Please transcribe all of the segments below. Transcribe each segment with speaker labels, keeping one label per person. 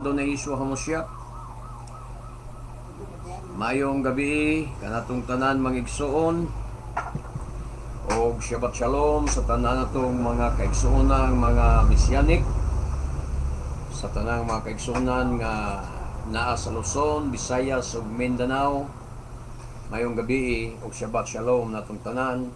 Speaker 1: Adonai Yeshua HaMashiach. Mayong gabi kanatong tanan, mga igsoon, og Shabbat Shalom sa tanan natong mga kaigsuonan, mga Messianic, sa tanang mga kaigsuonan nga naa sa Luzon, Visayas ug Mindanao. Mayong gabi og Shabbat Shalom natong tanan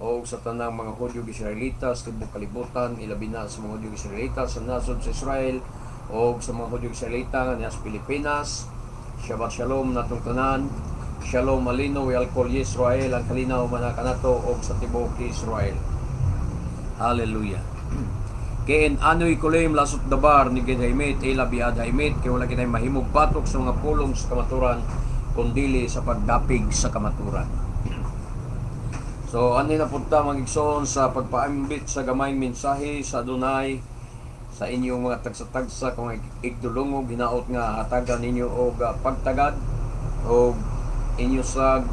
Speaker 1: og sa tanang mga Hudyo Israelitas tibuok kalibutan, ilabi na sa mga Hudyo Israelitas sa nasod sa Israel og sa mga Hudyo Israelita nga naa sa Pilipinas. Shabbat Shalom natong tanan. Shalom aleinu ve'al kol Yisrael. Ang kalinaw man kanato og sa tibuok Israel. Hallelujah. Ken anu yecholim la'asot davar neged ha'emet ela be'ad ha'emet, kay wala kitay mahimog batok sa mga pulong sa kamaturan kundili sa pagdapig sa kamaturan. So ani na punta, mga igsoon, sa pagpaambit sa gamayng mensahe sa Adonai sa inyong mga tagsa-tagsa kung igdulungog. Hinaot nga hatagan ninyo og pagtagad og inyo sad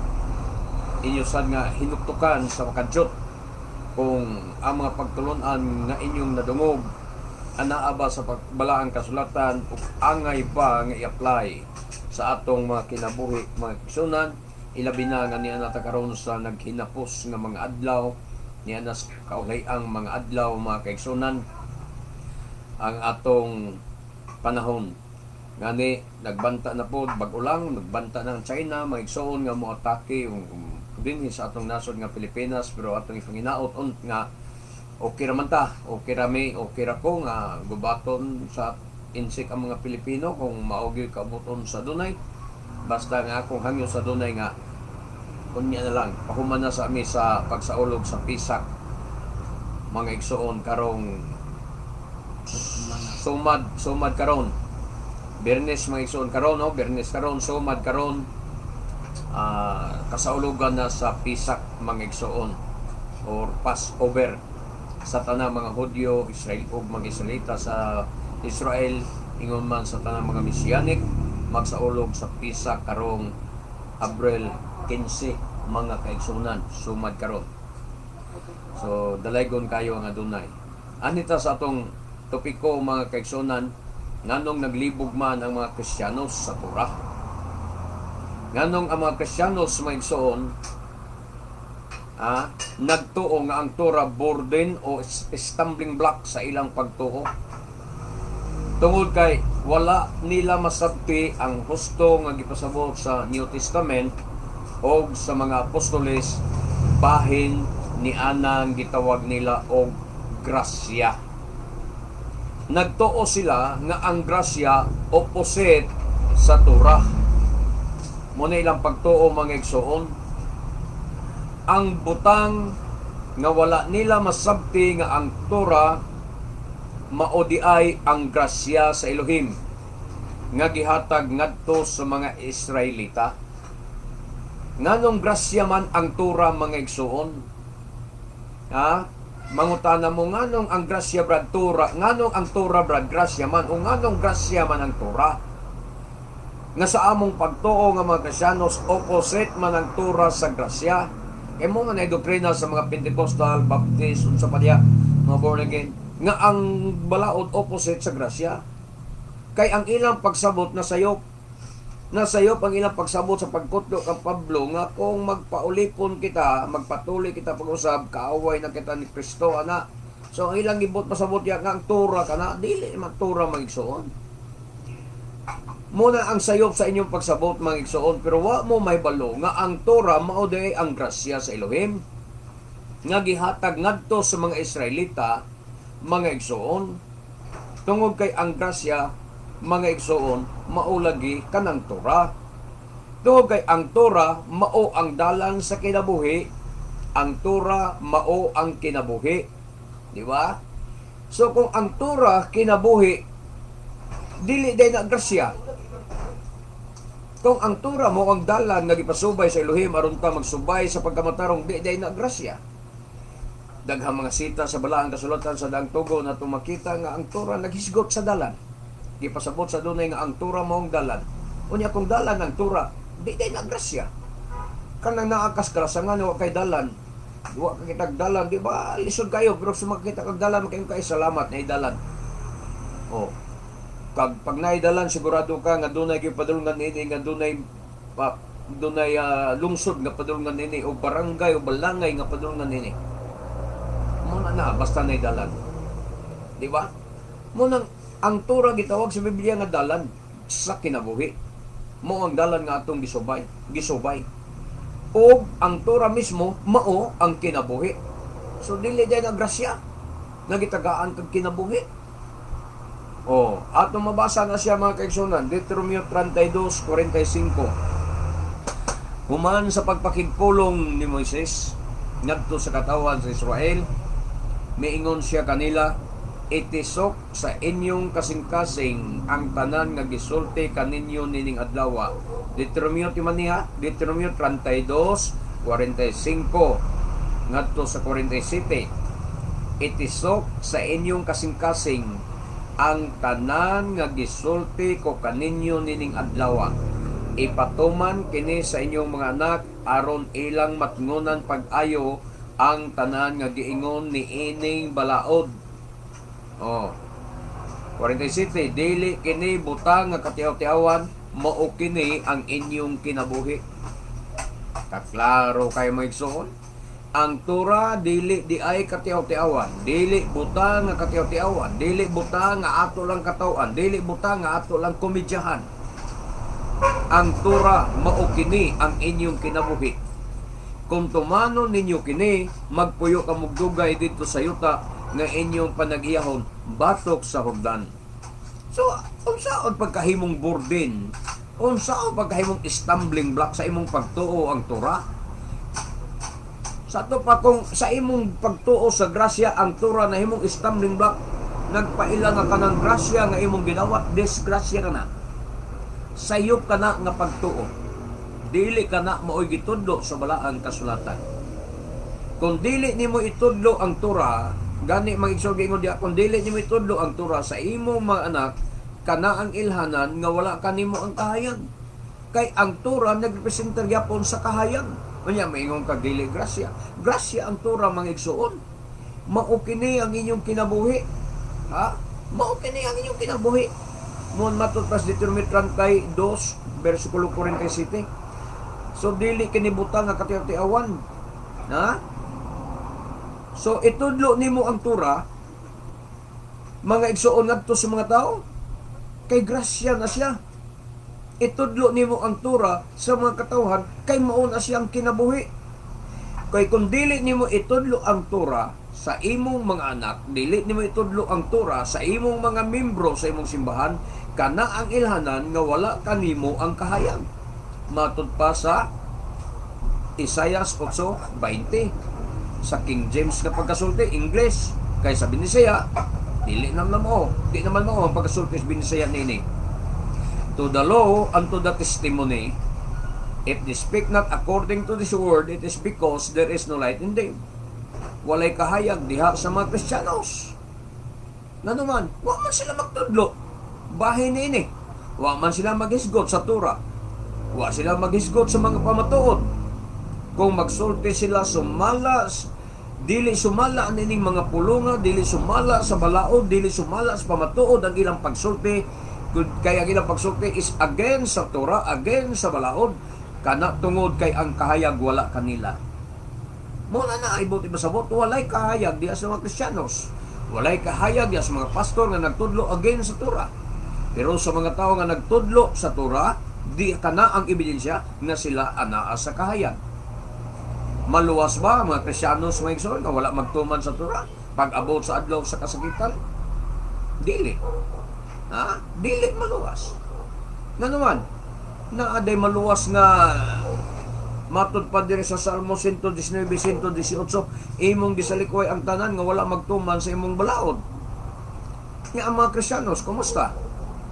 Speaker 1: nga hinuktukan sa makadyot kung ang mga pagtulunan nga inyong nadungog anaa ba sa pagbalaang kasulatan ug angay ba nga i-apply sa atong mga kinabuhi, mga igsunan, ilabi na nga niana ta karon sa naghinapos nga mga adlaw, niana sa kaulay-ang mga adlaw, mga kaigsunan, ang atong panahon. Ngani nagbanta na pod, bag-o lang nagbanta ng China, mga igsoon, nga moatake dinhi sa atong nasod nga Pilipinas, pero atong ipanginaot on nga okay ra man ta, okay ra mi, okay ra ko nga gubaton sa insik ang mga Pilipino kung mao gyud kabuton sa Adonai. Basta nga akong hangyo sa Adonai nga unya na lang pahuman na sa ami sa pagsaulog sa Pisak, mga igsoon, karong sumad, sumad karon Biyernes, mga igsoon, karon, no, Biyernes karon, sumad karon, kasaulugan na sa Pisak, mga igsoon, or Passover sa tanang mga Hudyo, Israel ug mga Israelita sa Israel, ingon man sa tanang mga Messianic, magsaulog sa Pisak karong Abril 15, mga kaigsunan, sumad karon. So dalaygon kayo ang Adonai. Anita sa atong topiko, mga kaigsunan, nganong naglibog man ang mga Kristiyanos sa Torah? Nganong ang mga Kristiyanos, mga igsoon, nagtuo nga ang Torah burden o stumbling block sa ilang pagtuo? Tungod kay wala nila masabti ang husto nga gipasabot sa New Testament o sa mga apostoles bahin ni anang gitawag nila og grasya. Nagtuo sila nga ang grasya opposite sa Torah. Mao na ilang pagtuo, mga igsoon. Ang butang nga wala nila masabti nga ang Torah mao diay ang grasya sa Elohim nga gihatag ngadto sa mga Israelita. Nganong grasya man ang Torah, mga igsoon? Ha? Mangutana mo, nganong ang grasya, brad, Torah, nganong ang Torah, brad, grasya man o nganong grasya man ang Torah? Nga sa among pagtuo nga mga Kristiyanos, opposite man ang Torah sa grasya. Kay mao man ay doktrina sa mga Pentecostal, Baptist, unsa pa diya, mga born again, nga ang balaod opposite sa grasya. Kay ang ilang pagsabot na sayop. Nasayop ang ilang pagsabot sa pagkutlo kang Pablo nga kung magpaulipon kita, magpatuloy kita pag-usab, kaaway na kita ni Kristo, ana. So ang ilang gibot pasabot ya nga ang Torah kana, dili man Torah, mga igsoon. Mao na ang sayop sa inyong pagsabot, mga igsoon, pero wa mo mahibalo nga ang Torah mao diay ang grasya sa Elohim nga gihatag ngadto sa mga Israelita, mga igsoon. Tungod kay ang grasya, mga igsoon, mao lagi kanang Torah. Tungod kay ang Torah mao ang dalan sa kinabuhi, ang Torah mao ang kinabuhi. Di ba? So kung ang Torah kinabuhi, dili diay na grasya. Kung ang Torah mao ang dalan nga gipasubay sa Elohim aron ka magsubay sa pagkamatarong, di diay na grasya. Daghang mga sita sa balaang kasulatan sa Daang Tugo na makita nga ang Torah naghisgot sa dalan. Gipasabot sa Adonay nga ang Torah mao ang dalan. Unya kung dalan ang Torah, di diay na grasya. Kanang naa kas kalasangan, wa kay dalan. Wa ka kitag dalan, di ba? Lisod kayo, pero sa makita kag dalan, makaingon kay salamat na dalan. Oh. Kag pag naidalan, sigurado ka nga dunay gyud padulngan ini, nga dunay pa, dunay lungsod nga padulngan nini o barangay o balangay nga padulngan nini. Mo na na basta naidalan. Di ba? Mo nang ang Tora gitawag sa Biblia nga dalan sa kinabuhi. Mo ang dalan nga atong gisubay, gisubay. O ang Tora mismo mao ang kinabuhi. So dili diay nga grasya nga gitagaan kag kinabuhi. Oh, atong mabasa na siya, mga kaigsunan, Deuteronomio 32:45. Human sa pagpakigpulong ni Moises ngadto sa katawhan sa Israel, miingon siya kanila, "Itisok sa inyong kasing-kasing ang tanan nga gisulti kaninyo nining adlaw." Deuteronomio timan niya, Deuteronomio 32:45 ngadto sa 47. "Itisok sa inyong kasing-kasing ang tanan nga gisulti ko kaninyo nining adlaw. Ipatuman kini sa inyong mga anak aron ilang matngunan pag-ayo ang tanan nga giingon ni ining balaod." Oh. 47, "Dili kini butang nga katiaw-tiawan, mao kini ang inyong kinabuhi." Kaklaro kay mga igsoon. Ang Tura dili di ay katiaw-tiawan, dili butang nga katiaw-tiawan, dili butang nga ato lang kataw-an, dili butang nga ato lang komedyahan. Ang Tura, mao kini ang inyong kinabuhi. Kung tumanon ninyo kini, magpuyo ka dugay dito sa yuta nga inyong panag-iyahon batok sa Hordan. So, unsaon pagkahimong burden? Unsaon pagkahimong stumbling block sa imong pagtuo ang Tura? Sa ato pa, kung sa imong pagtuo sa grasya ang Tura na himong stumbling block, nagpaila nga kanang grasya nga imong gidawat, disgrasya ka na. Sayop ka na nga pagtuo. Dili ka na maoy gitudlo sa Balaang Kasulatan. Kung dili nimo itudlo ang Tura, gani mga igsoon, giingon diha, kung dili nimo itudlo ang Tura sa imong mga anak, kana ang ilhanan nga wala kanimo ang kahayag. Kay ang Tura nagrepresentar gyapon sa kahayag. Unya maingon ka dili grasya. Grasya ang Tura, mga igsoon. Mao kini ang inyong kinabuhi. Ha? Mao kini ang inyong kinabuhi. Mon matud pas Deuteronomy 32 versikulo 47. So dili kini butang nga katiaw-tiawan. Ha? So itudlo nimo ang Tura, mga igsoon, ngadto sa mga tao kay grasya na siya. Itudlo nimo ang Tura sa mga katawhan kay mao na siyang kinabuhi. Kay kung dili nimo itudlo ang Tura sa imong mga anak, dili nimo itudlo ang Tura sa imong mga membro sa imong simbahan, kana ang ilhanan nga wala kanimo ang kahayag. Matud pa sa Isaias 8:20 sa King James nga pagkasulti, English. Kay sa Binisaya, dili naman mao, di naman mao ang pagkasulti sa Binisaya nini. "To the law and to the testimony, if they speak not according to this word, it is because there is no light in them." Walay kahayag diha sa mga Kristiyanos. Ngano man, wa man sila magtudlo. Bahin niini. Wa man sila maghisgot sa Tura. Wa sila maghisgot sa mga pamatuod. Kung magsulti sila sumala, dili sumala nining mga pulunga, dili sumala sa balaod, dili sumala sa pamatuod ang ilang pagsulti, kaya ang ilang pagsulti is against sa Torah, against sa balaod, kana tungod kay ang kahayag wala kanila. Mo na na ay buti masabot, walay kahayag diha sa mga Kristiyanos. Walay kahayag diha sa mga pastor nga nagtudlo against sa Torah. Pero sa mga tao nga nagtudlo sa Torah, di kana ang ebidensya nga sila anaa sa kahayag. Maluwas ba ang mga Kristiyanos, mga igsoon, nga wala magtuman sa Torah pag abot sa adlaw sa kasakitan? Dili. Ha? Dili maluwas. Nga naman, naa day maluwas nga matud pa diri sa Salmo 119, 118, imong gisalikway ang tanan nga wala magtuman sa imong balaod. Nga ang mga Kristiyanos, kumusta?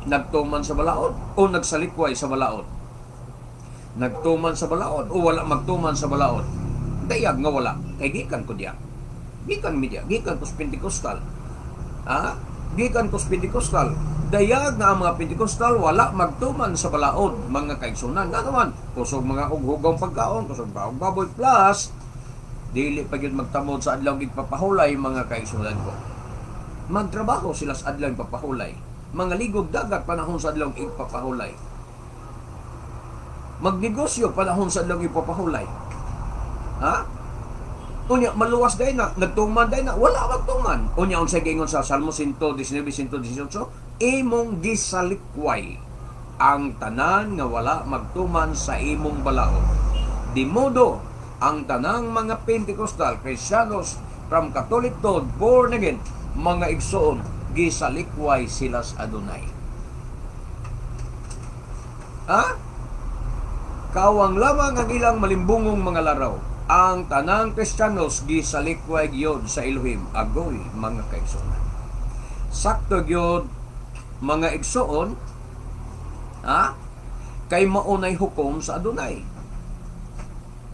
Speaker 1: Nagtuman sa balaod o nagsalikway sa balaod? Nagtuman sa balaod o wala magtuman sa balaod? Dayag nga wala. Kay gikan ko diya. Gikan mi diya. Gikan ko sa Pentecostal. Ha? Gikan ko sa Pentecostal. Dayag nga ang mga Pentecostal wala magtuman sa balaod, mga kaigsunan. Nga naman, kusog mga og hugaw pagkaon, kusog ba og baboy, plus dili pa gyud magtamod sa adlaw gigpapahulay, mga kaigsunan ko. Magtrabaho sila sa adlaw papahulay. Mangaligog dagat panahon sa adlong igpapahulay. Magnegosyo panahon sa adlong igpapahulay. Ha? Unya maluwas day na, nagtuman day na, wala magtuman. Unya unsay giingon sa Salmo 119, 118, imong gisalikway ang tanan nga wala magtuman sa imong balaod. Di modo ang tanang mga Pentecostal, Kristiyanos from Catholic to born again, mga igsoon, gisalikway sila sa Adonai. Ha? Kawang lamang ang ilang malimbungong mga laraw. Ang tanang Kristiyanos gisalikway gyud sa Elohim. Agoy, mga kaigsoon. Sakto gyud, mga igsoon, ha? Kay maunay hukom sa Adonai.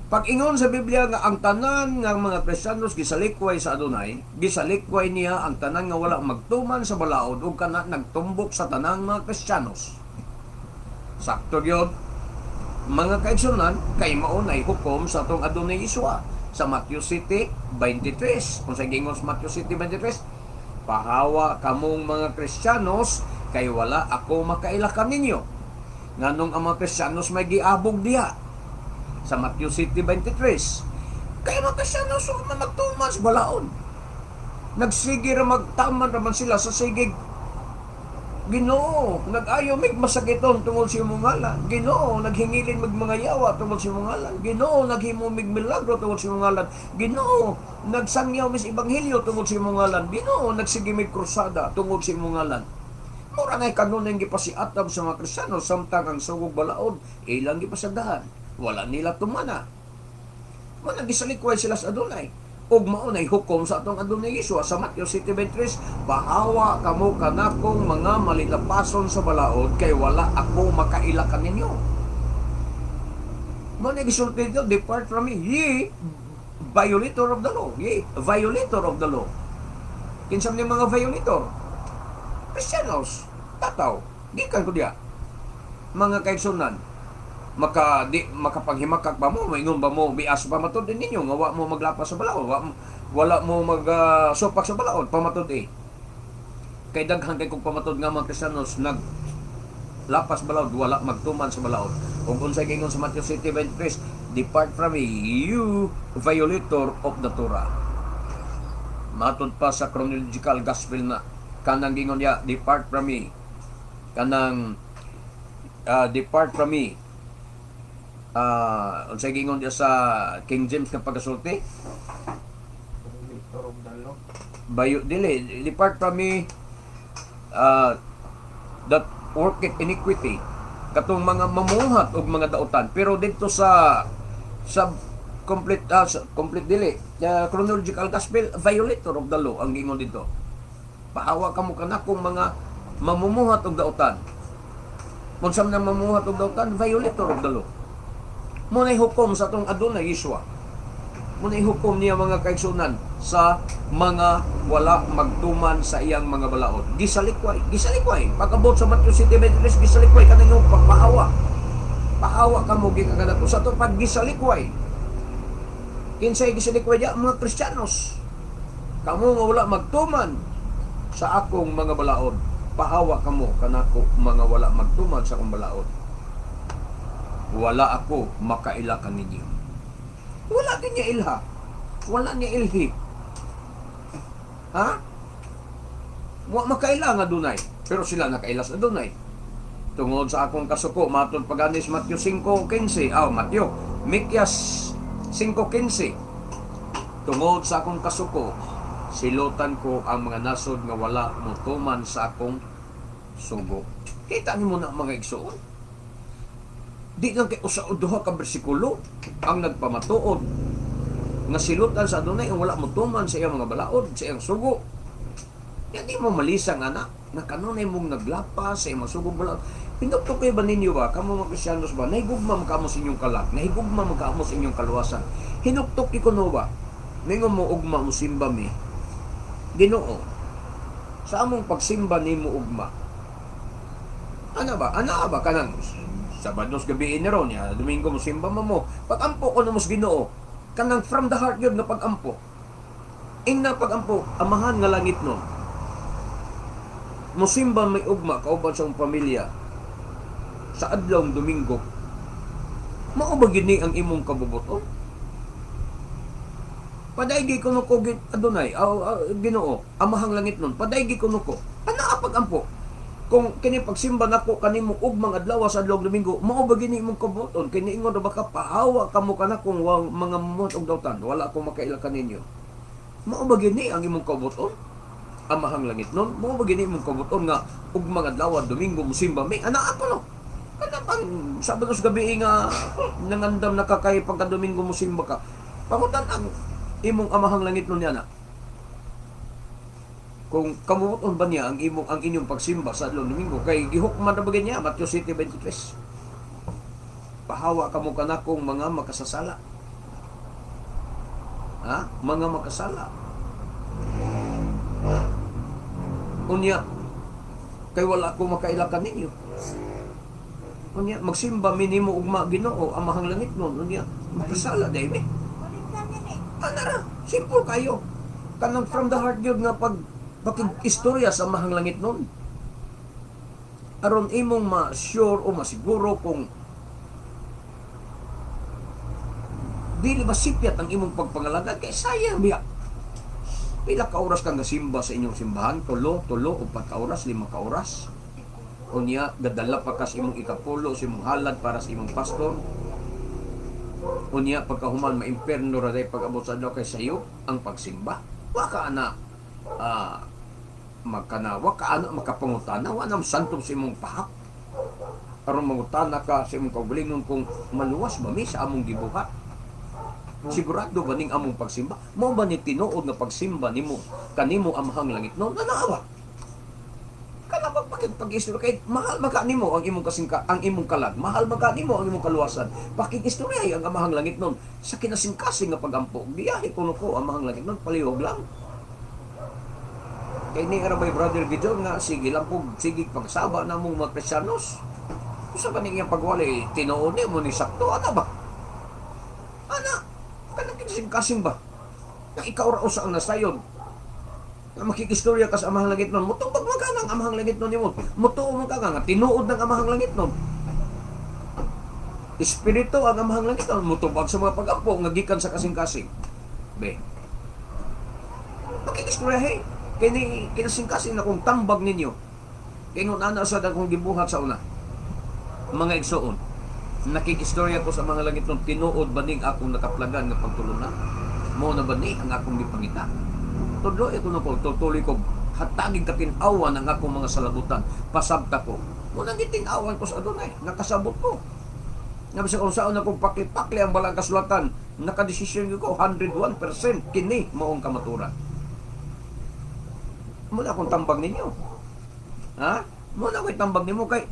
Speaker 1: Pag ingon sa Biblia nga ang tanan nga mga Kristiyanos gisalikway sa Adonai, gisalikway niya ang tanan nga wala magtuman sa balaod ug kana nagtumbok sa tanang mga Kristiyanos. Sakto gyud, mga kaigsunan, kay maunay hukom sa atong Adonai Yeshua sa Matthew 7:23. Kung sa gingon sa Matthew 7:23, "Pahawa kamong mga Kristiyanos kay wala ako makaila kaninyo." Nganong ang mga Kristiyanos may giabog diha sa Matthew 7:23? Kay mga Kristiyanos wa man magtuman sa balaod. Nagsige ra, magtaman ra man sila sa sigig, "Ginoo, nag-ayo mig masakiton tungod sa imong ngalan. Ginoo, naghingilin mig mga yawa tungod sa imong ngalan. Ginoo, naghimo mig milagro tungod sa imong ngalan. Ginoo, nagsangyaw mis ebanghelyo tungod sa imong ngalan. Ginoo, nagsige mig krusada tungod sa imong ngalan." Mura ngay kanunay gipasiatab sa mga Kristiyano samtang ang sugog balaod ilang gipasagdahan. Wala nila tumana. Mao na gisalikway sila sa Adonai. Ug mao nay hukom sa atong Adonai Yeshua sa Matthew 7:23, "Pahawa kamo kanakong mga malilapason sa balaod kay wala ako makaila kaninyo." Mao na gisulti dito, "Depart from me, ye violator of the law." Ye violator of the law. Kinsa man yung mga violator? Kristiyanos, tataw, gikan ko diya. Mga kaigsunan, maka di makapanghimakak ba mo, maingon ba mo, bias pa matud ninyo nga wa mo maglapas sa balaod, wala mo mag supak sa balaod, pamatud eh. Kay daghan kay kung pamatud nga mga Kristiyanos nag lapas balaod, wala magtuman sa balaod. Ug unsay giingon sa Matthew 7:23, "Depart from me, you violator of the Torah." Matod pa sa chronological gospel na kanang gingon niya, "Depart from me," kanang "Depart from me," unsay gingon niya sa King James nga pagkasulti?
Speaker 2: Violator of the law.
Speaker 1: Bayo dili, "Depart from me, that worketh iniquity," katong mga mamuhat og mga dautan. Pero dito sa complete, sa complete dili, chronological gospel, violator of the law ang gingon dito. "Pahawa kamo kanakong mga mamumuhat og dautan." Unsa man ang mamumuhat og dautan? Violator of the law. Mo nay hukom sa atong Adonai Yeshua. Mo nay hukom niya, mga kaigsunan, sa mga wala magtuman sa iyang mga balaod. Gisalikway, gisalikway. Pag-abot sa Matthew 7:23, gisalikway kanang pagpahawa. "Pahawa kamo gikan kanato." Sa to pag gisalikway. Kinsay gisalikway diya? Mga Kristiyanos. "Kamo nga wala magtuman sa akong mga balaod. Pahawa kamo kanako mga wala magtuman sa akong balaod. Wala ako makaila kaninyo." Wala din niya ilha. Wala niya ilhi. Ha? Wa makaila nga dunay. Pero sila nakaila sa dunay. "Tungod sa akong kasuko," matod paganis Matthew 5:15. Aw, Matthew, Mikyas 5:15. "Tungod sa akong kasuko, silutan ko ang mga nasod nga wala motuman sa akong sugo." Kita nimo na, mga igsoon. Di lang kay usa o duha ka bersikulo ang nagpamatuod nga silutan sa Adonai ang wala motuman sa iyang mga balaod, sa iyang sugo. Yan di mo malisang anak nga kanunay mong naglapas sa iyang mga sugong balaod. Pinugtukoy ba ninyo ba, kamo mga Kristiyanos ba, nahigugma man kamo sa inyong kalag, nahigugma man kamo sa inyong kaluwasan? Hinuktok ko no ba? Ningon mo ugma mo simba mi. Ginoo, sa among pagsimba nimo ugma. Ana ba? Ana ba kanang Sabados gabi ni ron ya, Domingo mo simba mo mo. Pag-ampo ko na mo sa Ginoo, kanang from the heart yun nga pag-ampo. Ing na pag-ampo, "Amahan nga langit no. Musimba may ugma kauban sa imong pamilya sa adlawng Domingo. Mao ba gid ni ang imong kabubuton? Padaygi kuno ko adunay, aw, aw, Ginoo, Amahang langit nun, padaygi kuno ko. Ana pagampo. Kung kini pagsimba nako kanimo ugmang adlaw sa adlaw Domingo, mao ba gini imong kabubuton? Kay niingon ra ba ka pahawa kamo kanakong wa mga muhat og dautan, wala ko makaila kaninyo. Mao ba gini ang imong kabubuton? Amahang langit nun, mao ba gini imong kabubuton nga ugmang adlaw Domingo musimba mi? Ana ako no. Kana pang Sabado sa gabi nga nangandam na ka kay pagka Domingo musimba ka. Pangutan ang imong Amahang langit nun niya na. Kung kamubuton ba niya ang inyong pagsimba sa adlaw Domingo kay gihukman na ba niya Mateo 7:23. Pahawa kamo kanakong mga makasasala. Ha? Mga makasala. Unya kay wala ko makaila kaninyo. Unya magsimba minimo ugma Ginoo Amahang langit nun. Unya makasala dai mi. Ana ra, simple kayo. Kanang from the heart gyud nga pag pakig-istorya sa Amahang langit nun. Aron imong ma-sure o masiguro kung dili ba sipyat ang imong pagpangalagad kay sayang biya. Pila ka oras kang gasimba sa inyong simbahan? Tulo, tulo, upat ka oras, 5 ka oras. Unya, gadala pa ka sa imong ikapulo, sa imong halad para sa imong pastor. Unya, pagkahuman, maimperno ra day pag-abot sa adlaw kay sayo ang pagsimba. Wa ka ana, magkana, wa ka ana makapangutana, wa na santong sa imong pahak. Aron mangutana ka sa imong kaugalingon kung maluwas ba mi sa among gibuhat. Sigurado ba ning among pagsimba? Mao ba ni tinuod nga pagsimba nimo kanimo Amahang langit no? Nanawa. Kana ba pag-istorya kay mahal man ka nimo ang imong kasingka, ang imong kalag, mahal man ka nimo ang imong kaluwasan. Pakig-istorya ang Amahang langit nun sa kinasingkasing nga pagampo. Biyahe kuno ko Amahang langit nun, palihog lang. Kay ni Arabay Brother Gideon nga sige lang po, sige pagsaba na mong mga Kristiyanos. Usa ba ning iyang pagwali tinuod nimo ni sakto ana ba? Ana, kanang kinasingkasing ba? Nga ikaw ra usa ang nasayon. Nga makikistorya ka sa Amahang langit nun, mutubag man ka ng Amahang langit nun nimo. Mutuo man ka nga tinuod ng Amahang langit nun. Espiritu ang Amahang langit nun, mutubag sa mga pag-ampo nga gikan sa kasing-kasing. Be. Makikistorya hey. Kay ni kinasingkasing na kung tambag ninyo. Kay ngun ana sa akong gibuhat sa una. Mga igsoon, nakikistorya ko sa mga langit nun, tinuod ba ning akong nakaplagan nga pagtulunan? Mao na ba ni ang akong gipangita? Tudlo ito na ko, tutuloy ko, hatagig katin-awan ang akong mga salabutan. Pasabta ko. Muna gitin-awan ko sa Adonai, nakasabot ko. Nga bisag kung saan akong pakli-pakli ang balang kasulatan, nakadesisyon ko 101% kini maong kamaturan. Muna akong tambag ninyo. Ha? Muna akong tambag ninyo kay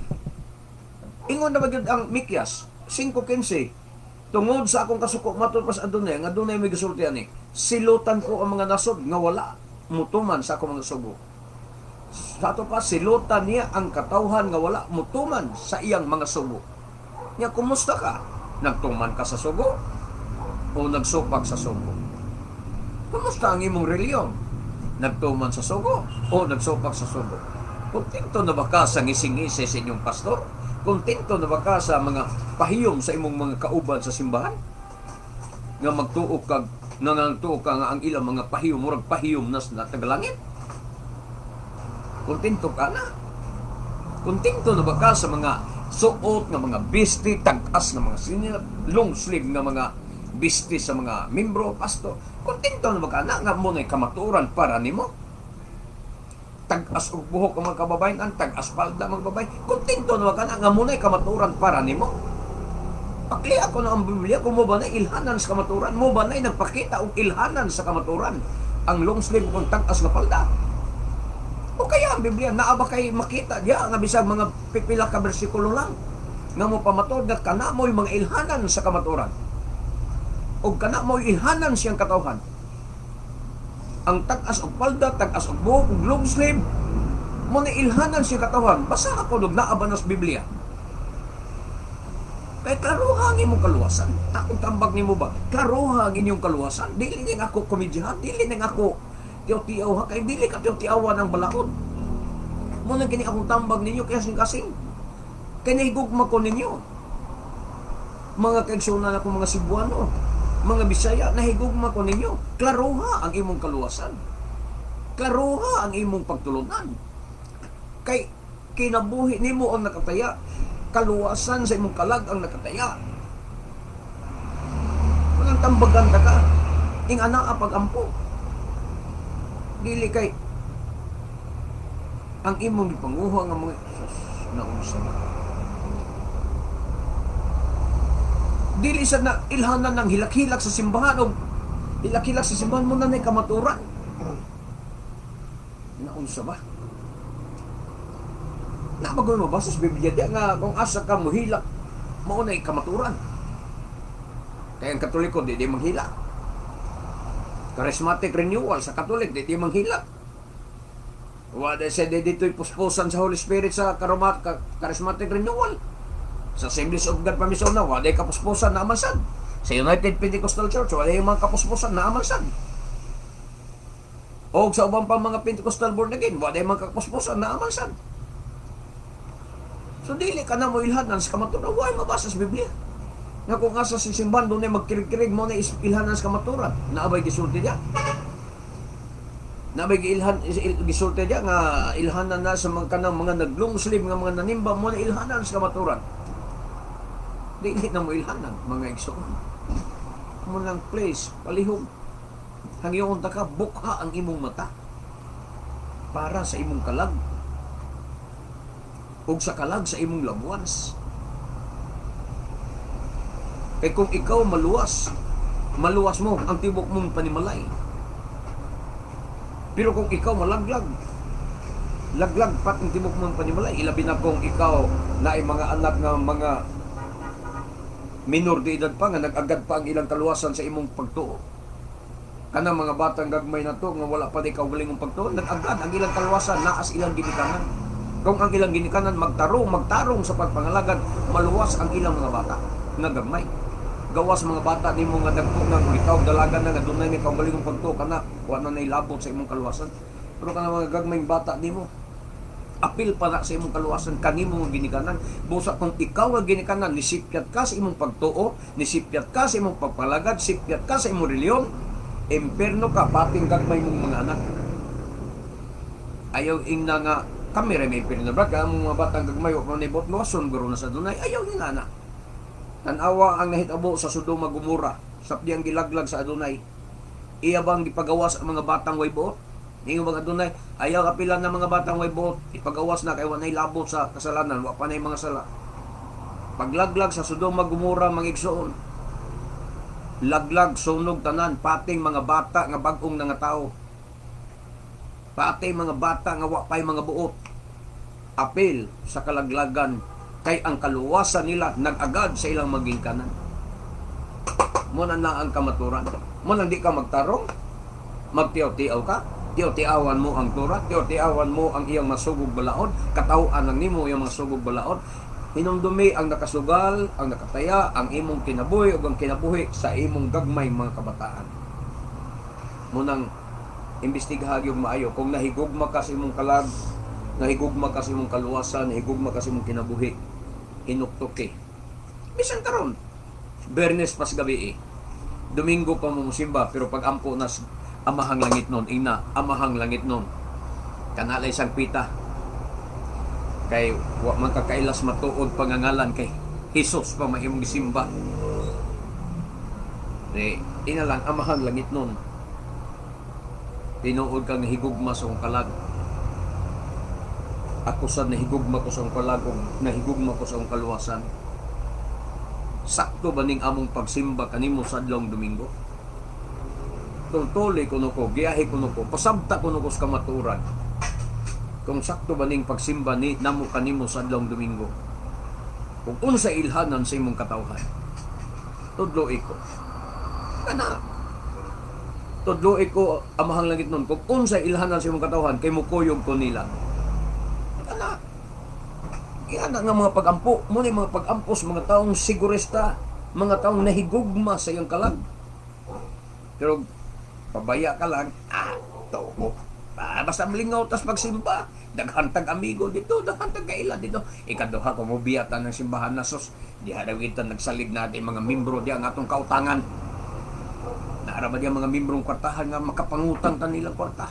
Speaker 1: ingon na ba gyud ang Mikyas 5:15, tungod sa akong kasuko matud pa sa Adonai, ang Adonai may gisulti ani, silutan ko ang mga nasod nga wala mutuman sa akong mga sugo. Sa ato pa, silutan niya ang katawhan nga wala mutuman sa iyang mga sugo. Nya kumusta ka? Nagtuman ka sa sugo o nagsupak sa sugo? Kumusta ang imong reliyon? Nagtuman sa sugo o nagsupak sa sugo? Kontento na ba ka sa ngising-ngisi sa inyong pastor? Kontento na ba ka sa mga pahiyom sa imong mga kauban sa simbahan? Nga magtuo ka, nga nagtuo ka nga ang ilang mga pahiyom, murag pahiyom na sa tagalangit? Kontento ka na? Kontento na ba ka sa mga suot nga mga bisti, tag-as nga mga sinila, long sleeve nga mga bisti sa mga membro, pastor? Kontento na ba ka na nga mo na'y kamatuoran para nimo? Tag-as og buhok ang mga kababayan, ang tag-as palda mga babae. Kontento na ba ka na nga mo na'y kamatuoran para nimo? Pakli ako na ang Biblia, kung mo ba na ilhanan sa kamatuoran, mo ba na'y nagpakita og ilhanan sa kamatuoran ang long sleeve kung tag-as nga palda? O kaya ang Biblia, naa ba kay makita diya nga bisag mga pipila ka bersikulo lang nga mo pamatod nga kana mo'y mga ilhanan sa kamatuoran o kana mo'y ilhanan siyang katawhan. Ang tag-as og palda, tag-as og buhok, og long sleeve, mo na ilhanan siyang katawhan. Basa ako og naa ba na sa Biblia. Kay klaroha ang imong kaluwasan. Akong tambag nimo ba? Klaroha ang inyong kaluwasan. Dili ning ako komedyahan, dili ning ako tiyaw-tiyaw ha, kay dili ka tiyaw-tiyawan ang balaod. Mao nang kini akong tambag ninyo kay kasing-kasing. Kay nahigugma ko ninyo. Mga kaigsuonan ako, mga Cebuano, mga Bisaya, nahigugma ko ninyo. Klaroha ang imong kaluwasan. Klaroha ang imong pagtulunan. Kay kinabuhi nimo ang nakataya, kaluwasan sa imong kalag ang nakataya. Walang tambagan ta ka. Ing ana pag-ampo. Dili kay ang imong gipanguha nga mga sus, naunsa ba? Dili sa na ilhanan ng hilak-hilak sa simbahan o hilak-hilak sa simbahan mo na kamaturan. Naunsa ba? Nabagoy mo ba sa Biblia di nga kung asa ka mohilak mao na kamaturan? Kaya ang Katoliko di manghilak. Charismatic Renewal sa Katolik di manghilak. Wa sa di dito'y puspusan sa Holy Spirit sa Charismatic Renewal. Sa Assemblies of God pamisona, wa day kapuspusan na amasad. Sa United Pentecostal Church, wa day mga kapuspusan na amasad. O sa ubang pa mga Pentecostal born again, wa day mga kapuspusan na amasad. So dili ka na mo ilhanan sa kamaturan, wa mabasa sa Biblia. Nga kung asa sa simbahan doon ay magkirig-kirig mo na ilhanan sa kamaturan. Naabay gisulti diya. Naabay giilhan gisulti diya nga ilhanan na sa mga kanang mga nag-long sleeve nga mga nanimba mo na ilhanan sa kamaturan. Dili na mo ilhanan, mga igsoon. Mo lang, please, palihog. Hangyoon ta ka, bukha ang imong mata para sa imong kalag ug sa kalag sa imong loved ones. Kay kung ikaw maluwas, maluwas mo ang tibok mong panimalay. Pero kung ikaw malaglag, laglag pat ang tibok mong panimalay, ilabi na kung ikaw na ay mga anak nga mga minor de edad pa nga nag-agad pa ang ilang kaluwasan sa imong pagtuo. Kanang mga batang gagmay na to nga wala pa di kaugalingong pagtuo, nag-agad ang ilang kaluwasan naas ilang ginikanan. Kung ang ilang ginikanan magtarong, magtarong sa pagpangalagad, maluwas ang ilang mga bata nga gagmay. Gawas mga bata nimo nga dagko nga kung ikaw dalaga na nga dunay may kaugalingong pagtuo kana, wa na nailabot sa imong kaluwasan. Pero kanang mga gagmayng bata nimo, apil pa na sa imong kaluwasan kanimo nga ginikanan. Busa kung ikaw nga ginikanan nisipyat ka sa imong pagtuo, nisipyat ka sa imong pagpalagad, sipyat ka sa imong reliyon, imperno ka pating gagmay mong mga anak. Ayaw ingna nga kami ra may impierno, brad, kaya ang mga batang gagmay wa man ibot luwason guro na sa dunay. Ayaw ingna na. Tan-awa ang nahitabo sa Sodoma, Gomora, sa ang gilaglag sa Adonay. Iya bang gipagawas ang mga batang way buot? Ingon bang Adonay, ayaw apilan ng mga batang way buot, ipagawas na kay wa nay labot sa kasalanan, wa pa nay mga sala. Paglaglag sa Sodoma, Gomora, mga igsoon, laglag, sunog tanan, pating mga bata nga bag-ong nangatao. Pati mga bata nga wa pay mga buot. Apil sa kalaglagan kay ang kaluwasan nila nag-agad sa ilang maging kanan. Mo na na ang kamaturan. Mo nang di ka magtarong, magtiyaw-tiyaw ka, tiyaw-tiyawan mo ang Torah, tiyaw-tiyawan mo ang iyang masugog balaod, kataw-an lang nimo iyang masugog balaod. Hinumdumi ang nakasugal, ang nakataya, ang imong kinabuhi ug ang kinabuhi sa imong gagmay mga kabataan. Mo nang imbestigahan yung maayo kung nahigugma ka sa imong kalag, nahigugma ka sa imong kaluwasan, nahigugma ka sa imong kinabuhi, hinuktok eh. Bisan karon, Bernes pas gabi eh. Domingo pa mo musimba, pero pag ampo na amahang langit nun, ina, amahang langit nun. Kanalay sang pita. Kay wa man kakailas matuod pangangalan kay Jesus pa mahimong gisimba. Di, ina lang, amahang langit nun. Tinuod kang nahigugma sa akong kalag. Ako sad nahigugma ko sa akong kalag ug nahigugma ko sa akong kaluwasan. Sakto ba ning among pagsimba kanimo sa adlawng Domingo? Tultuloy kuno ko, giyahe kuno ko, pasabta kuno ko sa kamatuoran. Kung sakto ba ning pagsimba ni namo kanimo sa adlawng Domingo? Kung unsa ilhanan sa imong katawhan. Tudloi ko. Kana tudloi ko, amahang langit nun, kung unsa ilhanan sa imong katawhan kay mukuyog ko nila. Kana Iana nga mga pag-ampo, mo ni mga pag-ampo sa mga taong sigurista, mga taong nahigugma sa iyang kalag. Pero pabaya ka lang, ah, tuo. Ah, basta malingaw tas pagsimba. Daghan tag amigo dito, daghan tag kaila dito. Ikaduha, kung mobiya ta ng simbahan na sus, diha daw kita nagsalig natin mga membro diha ang atong kautangan. Naara ba diya mga membrong kwartahan nga makapangutang ta nilang kwarta?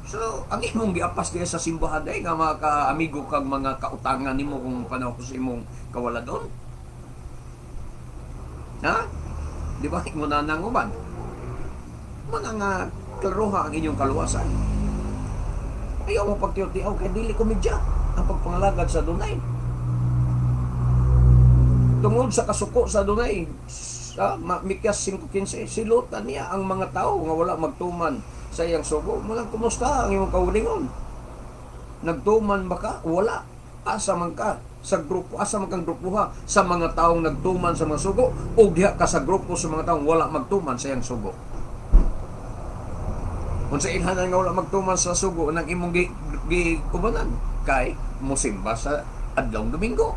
Speaker 1: So, ang imong giapas diha sa simbahan ay nga mga kaamigo kag mga kautangan nimo kung panahon ko sa imong kawaladon. Ha? Di ba? Imo na nang uban. Mga nga klaroha ang inyong kaluwasan. Ayaw mo pagtiyaw-tiyaw kay dili komedya ang pagpangalagad sa Adunay. Tungod sa kasuko sa Adunay, sa Mikyas 5:15, silutan niya ang mga tao nga wala magtuman sa iyang sugo. Mulang kumusta ang imong kaugalingon? Nagtuman ba ka? Wala. Asa man ka sa grupo, asa man kang grupuha sa mga taong nagtuman sa mga sugo o diha ka sa grupo sa mga taong wala magtuman sa iyang sugo? Kung sa ilhanan nga wala magtuman sa sugo ng imong gi kubanan kay musimba sa adlong Domingo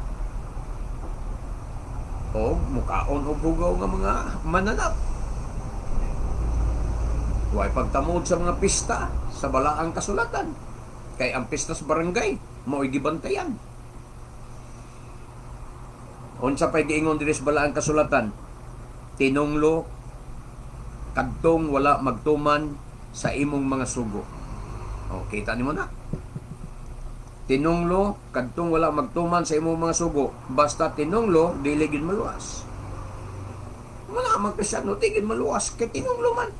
Speaker 1: o mukaon og hugaw nga mga mananap. Way pagtamod sa mga pista sa balaang kasulatan. Kay ang pista sa barangay, mao'y gibantayan. Unsa pa'y giingon diri sa balaang kasulatan? Tinunglo kadtong wala magtuman sa imong mga sugo. O, kita nimo na. Tinunglo kadtong wala magtuman sa imong mga sugo. Basta tinunglo, dili gid maluwas. Wala man Kristiyano, di gid maluwas kay tinunglo man.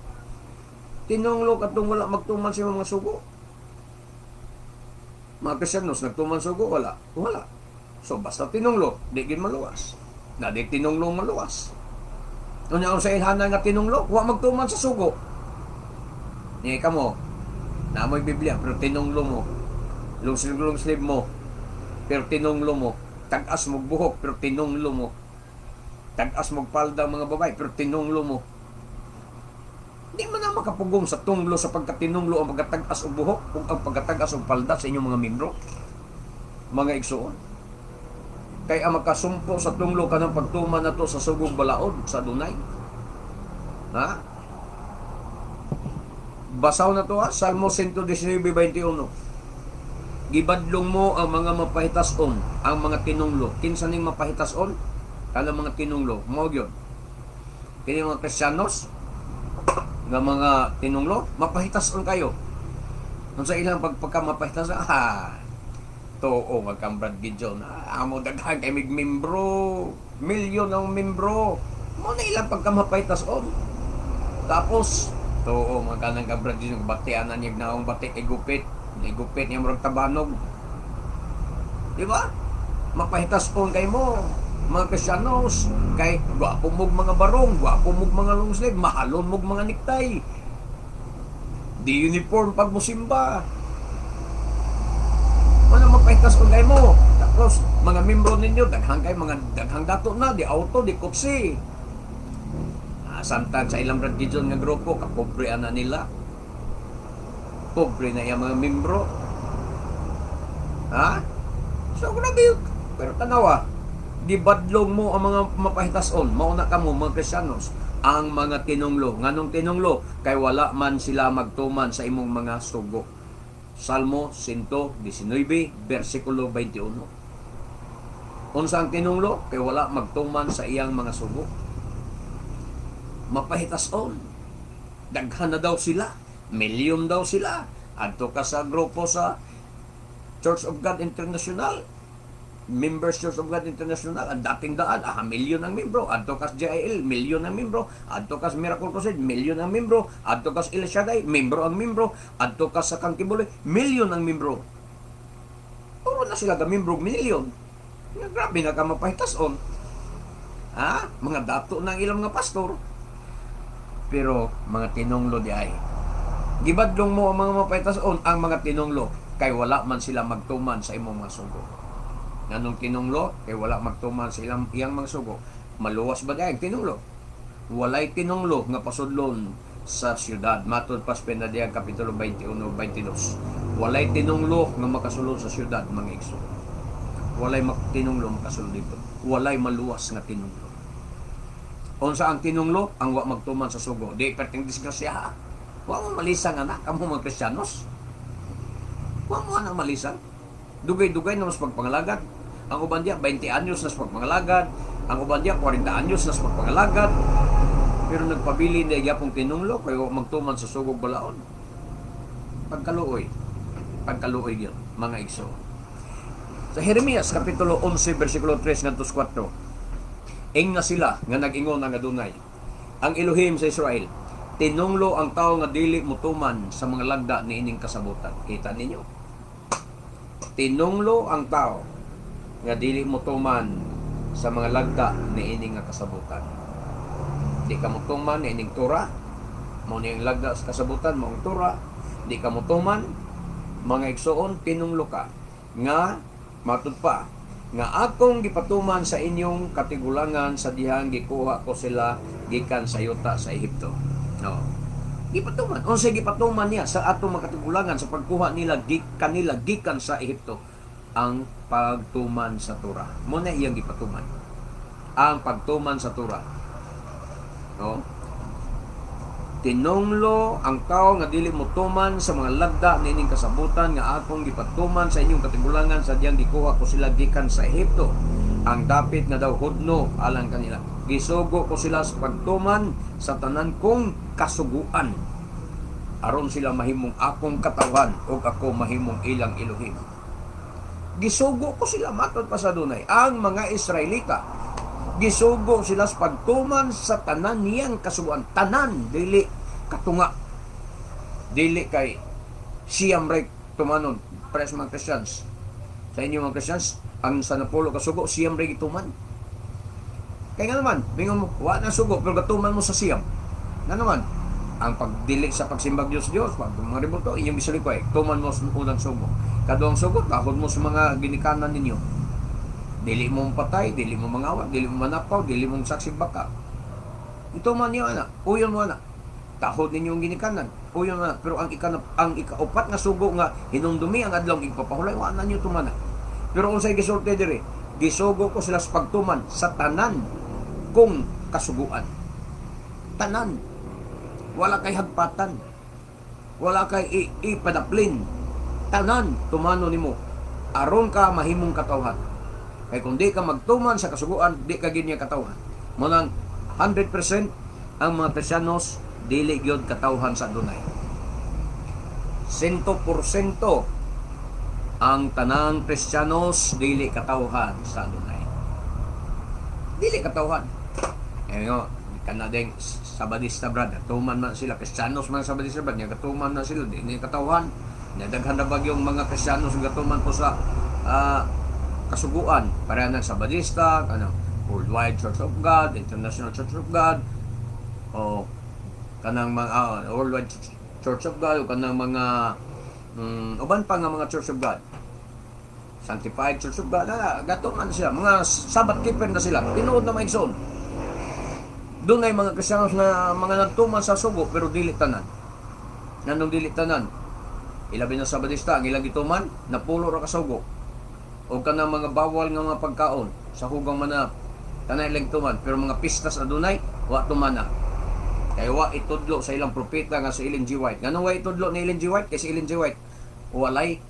Speaker 1: Tinunglo kadtong wala magtuman sa imong mga sugo. Mga Kristiyanos, nagtuman sugo, wala. Wala. So, basta tinunglo, di gid maluwas. Na di tinunglo maluwas. Unya sa ilhanan nga tinunglo, wa magtuman sa sugo. Ni kamo, naamoy Biblia, pero tinunglo mo. Long sleeve, long sleeve mo, pero tinunglo mo. Tag-as mo buhok, pero tinunglo mo. Tag-as mo palda mga babae, pero tinunglo mo. Di man na makapugong sa tunglo sa pagkatinunglo ang pagkatag-as og buhok ug ang pagkatag-as og palda sa inyong mga membro. Mga igsuon. Kay ang makasumpo sa tunglo kanang pagtuman nato sa sugong balaod sa Dunay. Ha? Basaw na to ha, Salmo 119:21. Gibadlong mo ang mga mapahitason, ang mga tinunglo. Kinsa ning mapahitason? Kanang mga tinunglo, mao gyud. Kini mga Kristiyanos nga mga tinunglo, mapahitason kayo. Unsa ilang pagpagka mapahitason? Ah, tuo magkang Brad Gideon. Ah, amo daghan kay mig membro. Milyon ang membro. Mo na ilang pagka mapahitason. Tapos, tuo man kanang ka Brad Gideon, batian na niya naong bati kay gupit. Igupit niya murag tabanog. Di ba? Mapahitason kay mo mga Kristiyanos, kay gwapo mog mga barong, gwapo mog mga long sleeve, mahalon mog mga necktie. Di uniform pag musimba. Wala mapahitason kay mo. Tapos mga membro ninyo daghang kay mga daghang dato na, di auto, di kotse. Ah, samtang sa ilang Brad Gideon nga grupo, kapobre ana nila. Pobre na yung mga membro. Ha? So, grabe yun. Pero tanawa, gibadlong mo ang mga mapahitason. Mauna ka mo, mga Kristiyanos, ang mga tinunglo. Nganong tinunglo? Kay wala man sila magtuman sa imong mga sugo. Salmo 119, versikulo 21. Unsa ang tinunglo? Kay wala magtuman sa iyang mga sugo. Mapahitason. Daghan na daw sila. Milyon daw sila. Adto ka sa grupo sa Church of God International. Members Church of God International, ang dating daan, ah, milyon ang membro. Adto ka sa JIL, milyon ang membro. Adto ka sa Miracle Crusade, milyon ang membro. Adto ka sa El Shaddai, membro ang membro. Adto ka sa Kangkibuloy, milyon ang membro. Puro na sila ga membro milyon. Nga grabe na ka mapahitason. Ha? Mga dato ng ilang mga pastor. Pero mga tinunglo di ay. Gibadlong mo ang mga mapahitason, ang mga tinunglo, kay wala man sila magtuman sa imong mga sugo. Nganong tinunglo? Kay wala magtuman sa ilang iyang mga sugo. Maluwas ba di ay tinunglo? Walay tinunglo nga pasudlon sa syudad. Matod pas Penadiang Kapitulo 21, 22. Walay tinunglo nga makasulod sa syudad, mga igsoon. Walay tinunglo makasulod dito. Walay maluwas nga tinunglo. Unsa ang tinunglo? Ang wa magtuman sa sugo. Di perting disgrasya ha. Wa mo malisang, anak, kamo mga Kristiyanos. Wa mo anang malisang. Dugay-dugay na mas pagpangalagad. Ang uban diya, 20 anyos na sa pagpangalagad. Ang uban diya, 40 anyos na sa pagpangalagad. Pero nagpabili na gyapong tinunglo kay wa magtuman sa sugog balaod. Pagkaluoy. Pagkaluoy yun, mga igsoon. Sa Jeremias Kapitulo 11, versikulo 3 ngadto 4. Ingna sila nga nag-ingon ang Adunay, ang Elohim sa Israel, tinunglo ang tao nga dili mutuman sa mga lagda niining kasabutan. Kita ninyo? Tinunglo ang tao nga dili mutuman sa mga lagda niining nga kasabutan. Di ka mutuman niining Torah, mao ni ang lagda sa kasabutan, mao ang Torah. Di ka mutuman, mga igsoon, tinunglo ka nga matud pa nga akong gipatuman sa inyong katigulangan sa dihang gikuha ko sila gikan sa yuta sa Ehipto. No. Gipatuman. Unsay gipatuman niya sa atong mga katigulangan sa pagkuha nila kanila gikan sa Ehipto? Ang pagtuman sa Torah. Mo na iyang gipatuman. Ang pagtuman sa Torah. No? Tinunglo ang tao nga dili motuman sa mga lagda niining kasabutan nga akong gipatuman sa inyong katigulangan sa diyang gikuha ko sila gikan sa Ehipto. Ang dapit nga daw hudno alang kanila. Gisugo ko sila sa pagtuman sa tanan kong kasuguan aron sila mahimong akong katawhan ug ako mahimong ilang Elohim. Gisugo ko sila, matod pa sa Adunay. Ang mga Israelita, gisugo sila sa pagtuman sa tanan niyang kasuguan. Tanan, dili katunga. Dili kay siyam ray tumanon. Pres mga Christians. Sa inyo mga Christians, ang sa napulo kasugo, siyam ray gituman. Kaya nga naman, mingon mo, wa na sugo, pero gatuman mo sa siyam. Nga naman, ang pagdili sa pagsimbag Diyos Diyos, pag mga rebulto, inyong gisulikway, tuman mo sa unang sugo. Kaduhang sugo, tahod mo sa mga ginikanan ninyo. Dili mo patay, dili mo mangawat, dili mo manapaw, dili mo saksig baka. Ito man niyo, anak, uyon mo, anak. Tahod ninyo ang ginikanan, uyon mo, anak. Pero ang ikaupat nga sugo nga hinumdumi ang adlaw igpapahulay, wa na niyo tumana. Pero unsay gisulti diri? Gisugo ko sila sa pagtuman sa tanan kong kasuguan. Tanan. Wala kay hagpatan. Wala kay ipadaplin. Tanan tumano nimo aron ka mahimong katawhan. Kay kung di ka magtuman sa kasuguan, di ka gyud niya katawhan. Mao nang 100% ang mga Kristiyanos dili gyud katawhan sa Adunay. 100% ang tanang Kristiyanos dili katawhan sa Adunay. Dili katawhan. Eh nga, kana ding Sabadista, brad, tuman man sila, Kristiyanos man Sabadista, brad, nya katuman na sila, di niya katawhan. Nadaghan na bagyong mga Kristiyanos nga gatuman po sa kasuguan para ng Sabadista, kanang Worldwide Church of God, International Church of God, o kanang mga Worldwide Church of God, o kanang mga uban pa nga mga Church of God. Sanctified Church of God, gatuman sila, mga Sabbath keeper na sila, tinuod na maigsoon. Doon ay mga Kristiyanos na mga nagtuman sa sugo pero dili tanan. Nganong dili tanan? Ilabi na Sabadista, ang ilang gituman, napulo ra ka sugo. O kanang mga bawal nga mga pagkaon sa hugang mananap, kanang ilang tuman. Pero mga pistas adunay, wa tumana. Kay wa itudlo sa ilang propeta nga si Ellen G. White. Nganong wa itudlo ni Ellen G. White? Kay si Ellen G. White walay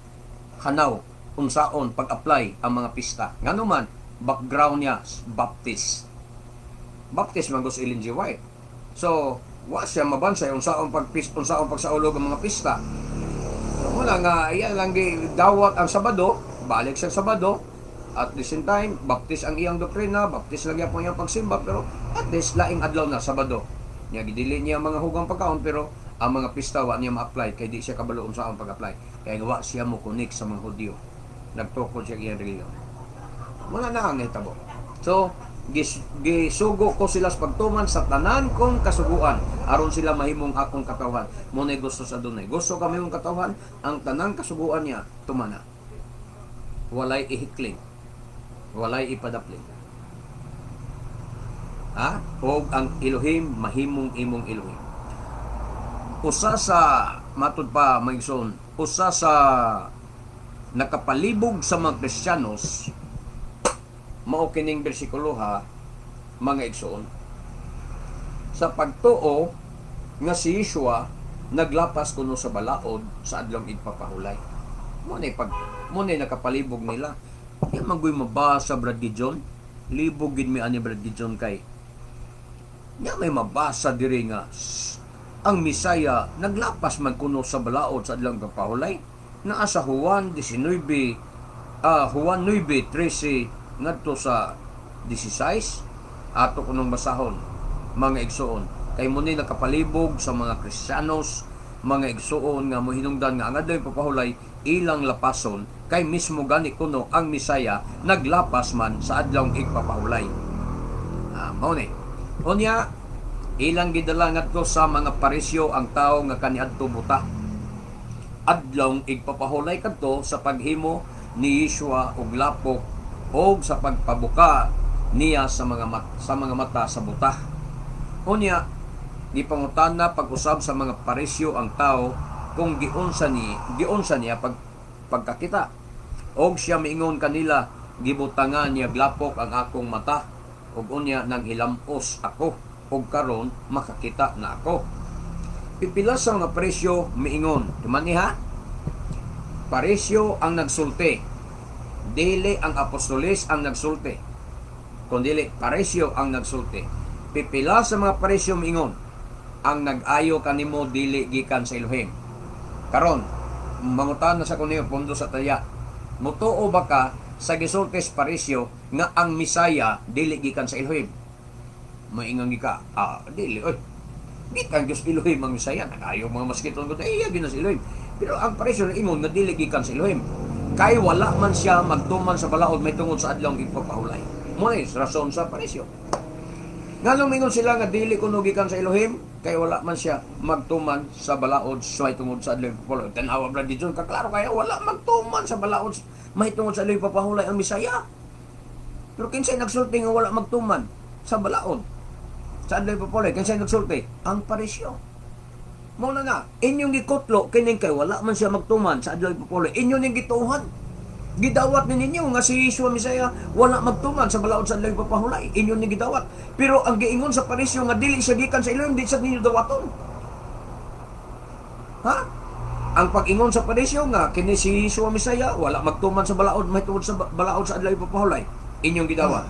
Speaker 1: hanaw unsaon pag-apply ang mga pista. Ngano man, background niya Baptist. Baptist man si Ellen G. White. So, wa siya mabansay unsaon pagsaulog ang mga pista. So, muna nga iya lang gi dawat ang Sabado, balik sa Sabado. At the same time, Baptist ang iyang doktrina, Baptist lang yapon iyang pagsimba, pero at least laing adlaw na Sabado. Nya gidili niya ang mga hugang pagkaon, pero ang mga pista wa niya ma-apply kay di siya kabalo unsaon pag-apply. Kay wa siya mo connect sa mga Hudyo. Nagtukod siya iyang relihiyon. Wala na ang nahitabo. So, gisugo ko sila sa pagtuman sa tanan kong kasuguan aron sila mahimong akong katawhan. Mo na gusto sa Adunay. Gusto kami mong katawhan, ang tanang kasuguan niya tumana. Walay ihikling. Walay ipadapling. Ha? O ang Elohim mahimong imong Elohim. Usa sa matud pa, maigsoon, usa sa nakapalibog sa mga Kristiyanos mao kining bersikulo ha, mga igsoon, sa pagtuo nga si Yeshua naglapas kuno sa balaod sa Adlong Igpapahulay. Mo na nakapalibog nila. Di man goy mabasa, Brad Gideon. Libog gid mi ani, Brad Gideon, kay nya may mabasa diri nga ang Misaya naglapas man kuno sa balaod sa Adlong Igpapahulay. Naa sa Juan 19, Juan 9:13 ngadto sa 16. Ato kunong basahon, mga igsuon, kay mo ni nakapalibog sa mga Kristiyanos, mga igsuon, nga mohinungdan nga ang Adlaw Ipapahulay ilang lapason, kay mismo gani kuno ang Misaya naglapas man sa Adlawng Igpapahulay. Mao ni. Unya, ilang gidala ngadto sa mga Parisyo ang tawo nga kaniadto buta. Adlawng Igpapahulay kadto sa paghimo ni Yeshua og lapok og sa pagpabuka niya sa mga mata sa buta. Unya, gipangutana pag-usab sa mga Parisyo ang tao kung giunsa niya pagkakita. Og siya miingon kanila, "Gibutangan niya lapok ang akong mata ug unya nang hilamos ako ug karon makakita na ako." Pipila sa mga Parisyo miingon, tuman ha? Parisyo ang nagsulti. Dili ang apostoles ang nagsulti. Kundili Parisyo ang nagsulti. Pipila sa mga Parisyo miingon, "Ang nag-ayo kanimo dili gikan sa Elohim." Karon, mangutan na sa kuno pondo sa taya. Mutuo ba ka sa gisulti sa Parisyo nga ang Misaya dili gikan sa Elohim? Moingon ka, "Dili oy. Gikan gyud sa Elohim ang Misaya, nag-ayo mga maskiton ko, iya gyud na sa Elohim." Pero ang Parisyo ingon nga dili gikan sa Elohim. Kay wala man siya magtuman sa balaod may tungod sa Adlawng Igpapahulay. Mo na rason sa Parisyo. Nganong mingon sila nga dili kuno gikan sa Elohim? Kay wala man siya magtuman sa balaod sa tungod sa Adlaw Ipapahulay. Tanawa, Brad John, kaklaro kaya wala magtuman sa balaod may tungod sa Adlaw Ipapahulay ang Misaya. Pero kinsay nagsulti nga wala magtuman sa balaod sa Adlaw Ipapahulay? Kinsay nagsulti? Ang Parisyo. Mao na nga, inyong gikutlo kining kay wala man siya magtuman sa Adlaw Ipapahulay. Inyo ning gituohan. Gidawat ni ninyo nga si Yeshua Mesaya wala magtuman sa balaod sa Adlaw Ipapahulay. Inyo ni gidawat. Pero ang giingon sa Parisyo nga dili siya gikan sa Elohim, di sa ninyo dawaton. Ha? Ang pag-ingon sa Parisyo nga kini si Yeshua Mesaya wala magtuman sa balaod mahitungod sa balaod sa Adlaw Ipapahulay, inyong gidawat.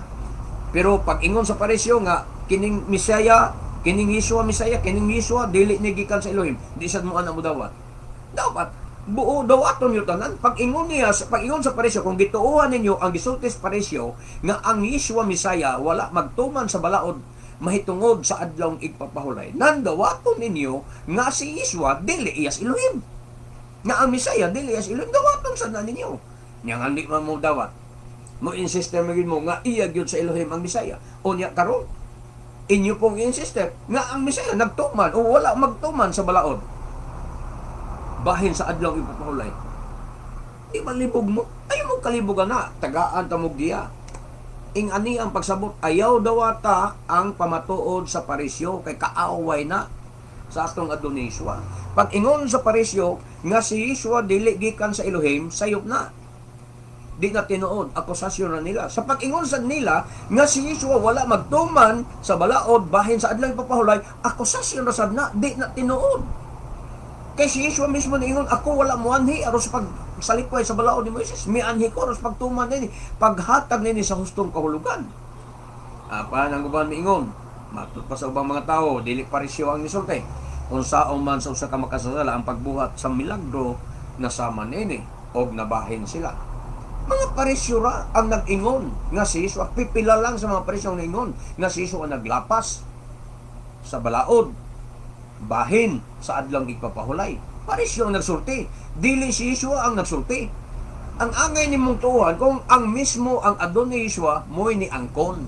Speaker 1: Pero pag-ingon sa Parisyo nga kining Mesaya, kining Yeshua Mesaya, kining Yeshua dili ni gikan sa Elohim, di sad mo ana mo dawat. Dapat buo dawaton yung tanan. Pag-ingon sa Parisyo, kung gituohan ninyo ang gisulti sa Parisyo nga ang Yeshua Mesaya wala magtuman sa balaod mahitungod sa Adlawng Igpapahulay, nandawaton ninyo nga si Yeshua dili iyas Elohim. Nga ang Mesaya dili iyas Elohim, dawaton sa na ninyo. Nya nga di man mo dawat. Mo insister mo gyud mo nga iya gyud sa Elohim ang Mesaya. O nya karon, inyo pong insister nga ang Mesaya nagtuman o wala magtuman sa balaod bahin sa Adlaw Ipapahulay. Di man libog mo? Ayaw mo kalibugan na. Tagaan ta mo giya. Ing ani ang pagsabot, ayaw dawata ang pamatuod sa Parisyo kay kaaway na sa atong Adonai Yeshua. Pag ingon sa Parisyo nga si Yeshua dili gikan sa Elohim, sayop na. Di na tinuod, akusasyon na nila. Sa pag-ingon sa nila nga si Yeshua wala magtuman sa balaod bahin sa Adlaw Ipapahulay, akusasyon na sad na, di na tinuod. Kay si Yeshua mismo niingon, "Ako wala moanhi aron sa pagsalikway sa balaod ni Moises. Mianhi ko aron sa pagtuman nini, paghatag nini sa hustong kahulugan." Apan ang uban miingon, matud pa sa ubang mga tao, dili Parisyo ang misulti. Unsaon man sa usa ka makasasala ang pagbuhat sa milagro na sama nini og nabahin sila. Mga Parisyo ra ang nag-ingon nga si Yeshua, pipila lang sa mga Parisyo ang niingon nga si Yeshua naglapas sa balaod bahin sa Adlawng Igpapahulay. Parisyo ang nagsulti. Dili si Yeshua ang nagsulti. Ang angay nimong tuohan kung ang mismo ang Adonai Yeshua mo'y ni angkon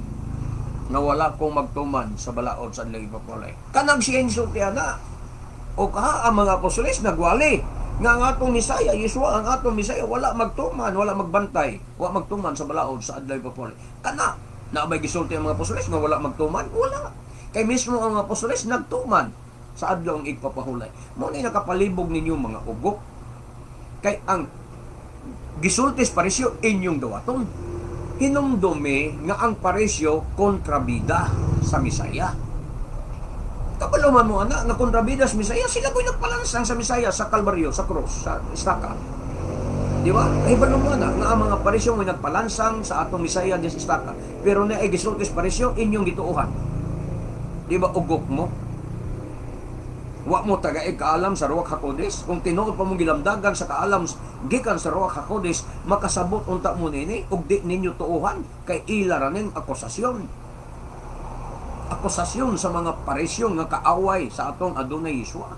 Speaker 1: nga wala kong magtuman sa balaod sa Adlaw Ipapahulay. Kanang siya insultihan na. O kaha ang mga apostoles nagwali nga ang atong Misaya, Yeshua ang atong Misaya, wala magtuman, wala magbantay, wala magtuman sa balaod sa Adlaw Ipapahulay. Kana, na may gisulti ang mga apostoles nga wala magtuman? Wala. Kay mismo ang mga apostoles nagtuman sa Adlawng Igpapahulay. Mo ni nakapalibog ninyo mga ugok. Kay ang gisulti sa Parisyo inyong dawaton. Hinumdumi nga ang Parisyo kontrabida sa Misaya. Kabalo man mo ana nga kontrabida sa Misaya, sila ko'y nagpalansang sa Misaya sa Kalbaryo, sa cross, sa istaka. Di ba? Kahibalo mo na nga ang mga parisyo may nagpalansang sa atong Misaya diya sa istaka. Pero na ay gisulti sa parisyo, inyong gituohan. Di ba ugok mo? Wa mo tagaig kaalam sa Ruach HaKodesh? Kung tinuod pa mong gilamdagan sa kaalam gikan sa Ruach HaKodesh, makasabot unta mo nini ug di ninyo tuohan kay ila ra ning akusasyon. Akusasyon sa mga parisyo nga kaaway sa atong Adonai Yeshua.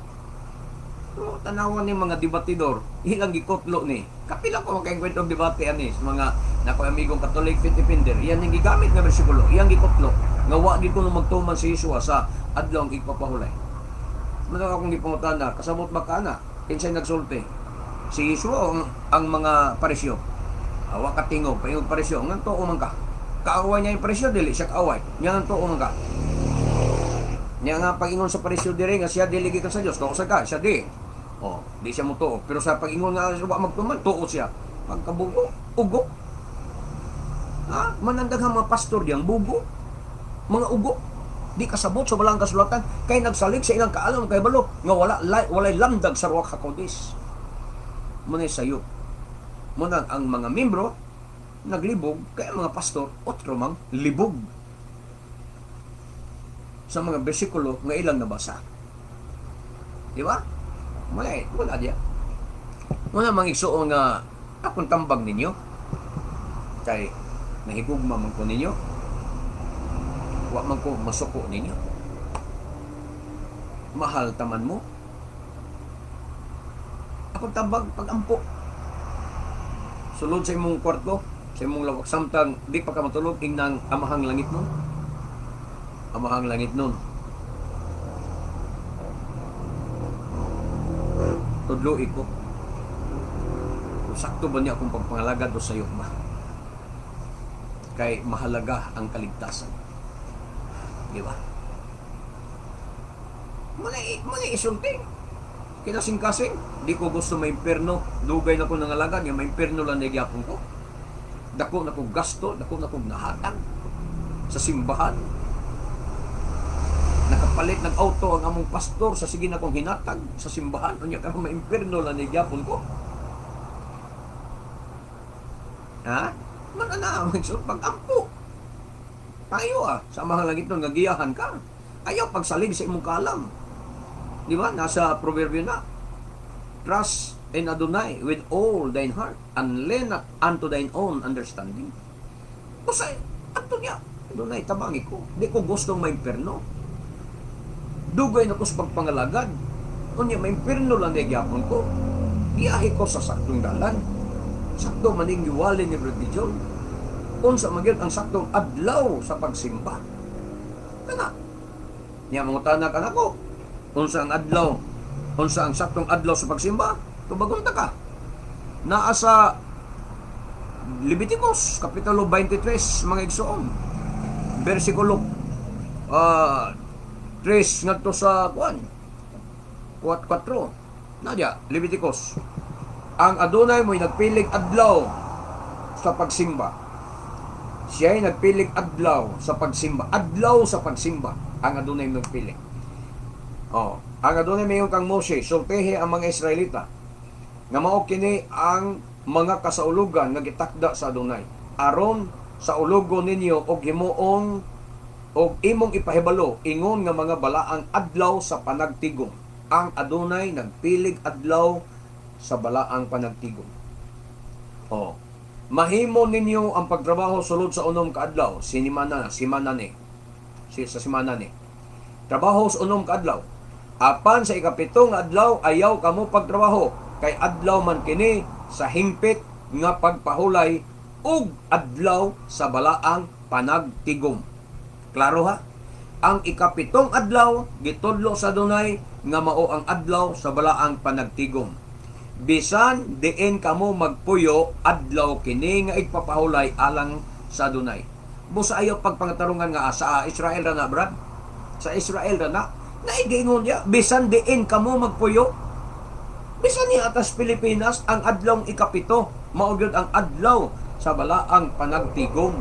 Speaker 1: Pero tanawan ni mga debatidor, ilang gikotlo ni. Kapila ko makaengkwentro og debate ani sa mga nako amigong Catholic faith defender. Iyan yung gigamit nga bersikulo, iyang gikotlo nga wa gid kuno magtuman si Yeshua sa adlong igpapahulay. Muna akong gipangutana, kasabot ba ka na? Kinsay nagsulti? Si Yeshua o ang mga parisyo? Awa ka tingog, paingog parisyo, ngan tuo man ka. Kaaway niya yung parisyo, dili siya kaaway. Nya ngan tuo man ka. Nya nga pag-ingon sa parisyo dire nga siya dili gikan sa Dios, tuo sa ka, siya di. Oh, di siya mo tuo. Pero sa pag-ingon nga wa magtuman, tuo siya. Pagkabugo, ugo. Ha? Manandaghang mga pastor diyang bugo. Mga ugo. Di kasabot sa balang kasulatan kay nagsalig sa ilang kaalam kay balo nga wala walay lamdag sa Ruach HaKodesh. Muna sayo. Muna ang mga membro naglibog kay ang mga pastor otro mang libog sa mga bersikulo nga ilang nabasa. Di ba? Wala, wala diya. Wala mang igsuon nga akong tambag ninyo kay nahigugma man ko ninyo. Wa man ko masuko ninyo. Mahal taman mo. Akong tambag pag-ampo. Sulod sa imong kwarto, sa imong lawak samtang di pa ka matulog, ingnang Amahang langit nun. Amahang langit nun. Tudloi ko. Kung sakto ba niya akong pagpangalagad o sayo ba? Kay mahalaga ang kaligtasan. Di ba? Muna isulti. Kinasing-kasing, di ko gusto maimpierno. Dugay na ko nangalagad, nga maimpierno lang na gyapon ko. Dako na kong gasto, dako na kong nahatag sa simbahan. Nakapalit ng auto ang among pastor sa sige na kong hinatag sa simbahan. Unya karon maimpierno lang na gyapon ko. Ha? Mana na, pag-ampo. Tayo sa mga langit nun, nga giyahan ka. Ayaw pagsalig sa imong kaalam. Di ba? Nasa proverbio na. Trust in Adonai with all thine heart and lean not unto thine own understanding. Basta, ato niya. Adonai, tabangi ko. Di ko gustong maimpierno. Dugay na ko sa pagpangalagad. Unya, maimpierno lang na gyapon ko. Giyahe ko sa saktong dalan. Sakto maning giwali ni Brother John. Unsa man gyud ang saktong adlaw sa pagsimba. Kana. Niya mangutana ka nako. Unsa ang adlaw? Unsa ang saktong adlaw sa pagsimba? Tubagon ta ka. Naa sa Leviticus kapitulo 23, mga igsoon. Bersikulo 3 ngadto sa kuan. 4. Nadya, Leviticus. Ang Adonai mo'y nagpilig adlaw sa pagsimba. Siya'y nagpilig adlaw sa pagsimba. Adlaw sa pagsimba ang Adonai nagpili. Oh, ang Adonai mayon kang Moses, sultihi ang mga Israelita nga mao kini ang mga kasaulugan nga gitakda sa Adonai. Aron sa ulugo ninyo og himuong og imong ipahibalo ingon nga mga balaang adlaw sa panagtigom. Ang Adonai nagpilig adlaw sa balaang panagtigom. Oh. Mahimo ninyo ang pagtrabaho sulod sa unom ka adlaw, sinimana, simana ni. Si, sa simana ni. Trabaho sa unom ka adlaw. Apan sa ikapitong adlaw ayaw kamo pagtrabaho kay adlaw man kini sa hingpit nga pagpahulay ug adlaw sa balaang panagtigom. Klaro ha? Ang ikapitong adlaw gitudlo sa Adonai nga mao ang adlaw sa balaang panagtigom. Bisan diin kamo magpuyo, adlaw kini nga igpapahulay alang sa Adonai. Busa ayaw pagpangatarungan nga sa Israel ra na, brad. Sa Israel ra na. Naigingon niya, bisan diin kamo magpuyo. Bisan niya atas Pilipinas ang adlawng ikapito, mao gyud ang adlaw sa balaang panagtigom.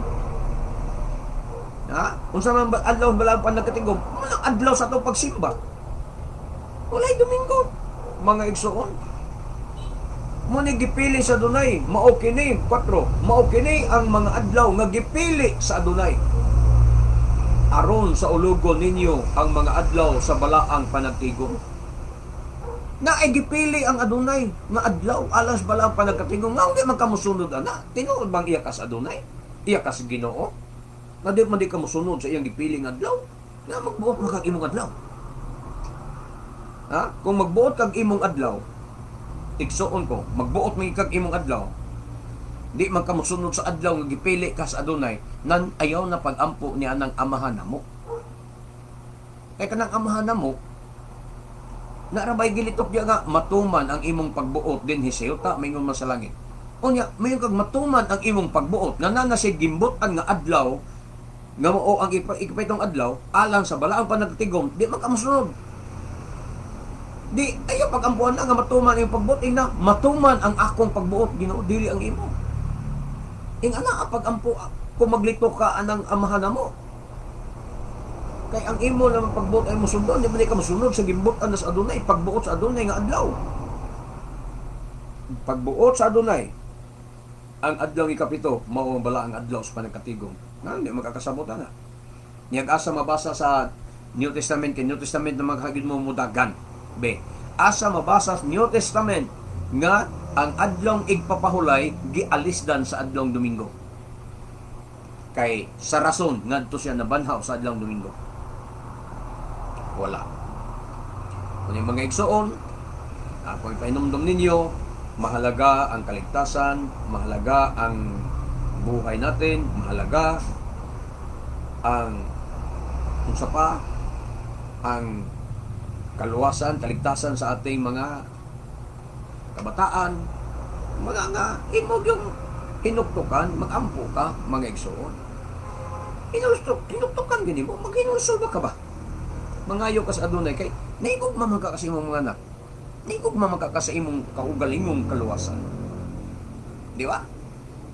Speaker 1: Ha? Unsa man ba adlaw balaang panagtigom? Muna Adlaw sa atong pagsimba. Walay Domingo, mga igsoon. Mao ni gipili sa Adunay, mao kini, 4, mao kini ang mga adlaw nga gipili sa Adunay. Aron saulugon ninyo ang mga adlaw sa balaang panagtigom. Na ay gipili ang Adunay nga adlaw alas balaang panagkatigom, nga di man ka mosunod ana? Tinuod bang iya ka sa Adunay? Iya ka sa Ginoo? Nga di man di ka mosunod sa iyang gipili nga adlaw? Nga magbuot man kag imong adlaw. Ha? Kung magbuot kag imong adlaw, igsuon ko, magbuot man kag imong adlaw, di man ka mosunod sa adlaw nga gipili ka sa Adunay, nan ayaw na pag-ampo ni anang amahan namo. Kay kanang amahan namo, narabay gilitok diya nga matuman ang imong pagbuot dinhi sa yuta, maingon man sa langit. Unya, mayon kag matuman ang imong pagbuot nga nana si gimbutan nga adlaw nga mao ang ikapitong adlaw alang sa balaang panagtigom, di man ka mosunod. Di ayaw pag-ampuan na nga matuman ang pagbuot, ing na matuman ang akong pagbuot, Ginoo, dili ang imo. Ing ana ang pag-ampo kung maglito ka anang amahan mo. Kay ang imo naman pagbuot ay musundon, di man di ka mosunod sa gimbutan na sa Adunay, pagbuot sa Adunay nga adlaw. Pagbuot sa Adunay, ang adlaw ikapito, mao ang balaang adlaw sa panagkatigom. Na, hindi makakasabot na. Niyag asa mabasa sa New Testament, kay New Testament na maghagid mo mudagan. Be, asa mabasa sa New Testament nga ang adlong igpapahulay gialisdan sa adlong Domingo? Kay sa rason ngadto siya nabanhaw sa adlong Domingo. Wala. Kung yung mga igsoon, ako ipahinumdom ninyo, mahalaga ang kaligtasan, mahalaga ang buhay natin, mahalaga ang unsa pa, ang kaluwasan, kaligtasan sa ating mga kabataan, mga nga imo yung hinuktukan, magampo ka, mga igsoon. Hinuktukan gini mo, maghinulsol ba ka ba? Mangayo ka sa Adunay kay naigugma man ka sa imong mga anak. Naigugma man ka sa imong kaugalingong kaluwasan. Di ba?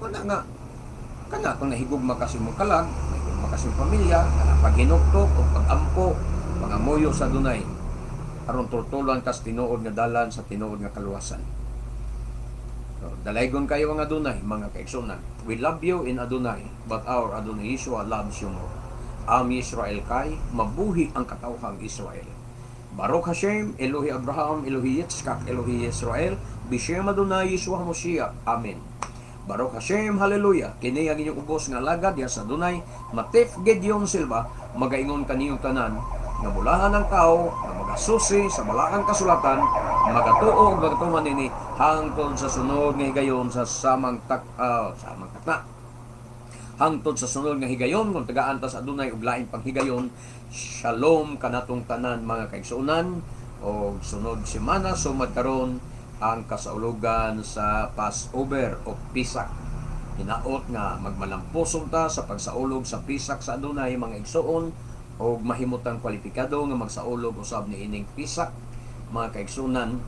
Speaker 1: Wala nga kana kung nahigugma ka sa imong kalag, nahigugma ka sa imong pamilya, kana paghinuktok o pagampo, pangamuyo sa Adunay aron tultulan kas tinuod nga dalan sa tinuod nga kaluwasan. So, dalaygon kayo ang Adunay, mga kaigsunan. We love you in Adonai, but our Adonai Yeshua loves you more. Am Yisrael kay, mabuhi ang katawhang Israel. Baruch Hashem, Elohi Abraham, Elohi Yitzchak, Elohi Israel, Bishem Adonai Yeshua Moshiach. Amen. Baruch Hashem, Hallelujah. Kini ang inyong ubos nga alagad ya sa Adonai, Matif Gideon Silva, magaingon kaniyong tanan, nga bulahan ang tao, nga magasusi sa balaang kasulatan, magatuo ug magatuman nini hangtod sa sunod nga higayon sa samang takna. Hangtod sa sunod nga higayon kung tagaan ta sa Adunay og lain pang higayon. Shalom kanatong tanan, mga kaigsuonan, og sunod semana sumad karon ang kasaulugan sa Passover o Pisak. Hinaot nga magmalampuson ta sa pagsaulog sa Pisak sa Adunay, mga igsuon, og mahimutang kwalipikado nga magsaulog usab ni ining Pisak, mga kaigsunan,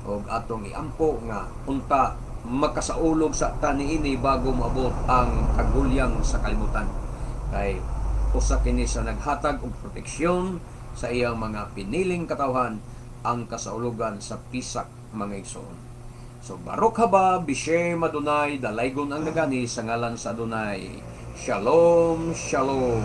Speaker 1: og atong iampo nga unta makasaulog sa tani ini bago moabot ang kagulyang sa kalibutan, kay usa kini sa naghatag og proteksyon sa iyang mga piniling katawhan ang kasaulugan sa Pisak, mga igsoon. So Baruch haba bishem Adonai, dalaygon ang nagani sa ngalan sa Adonai. Shalom, shalom.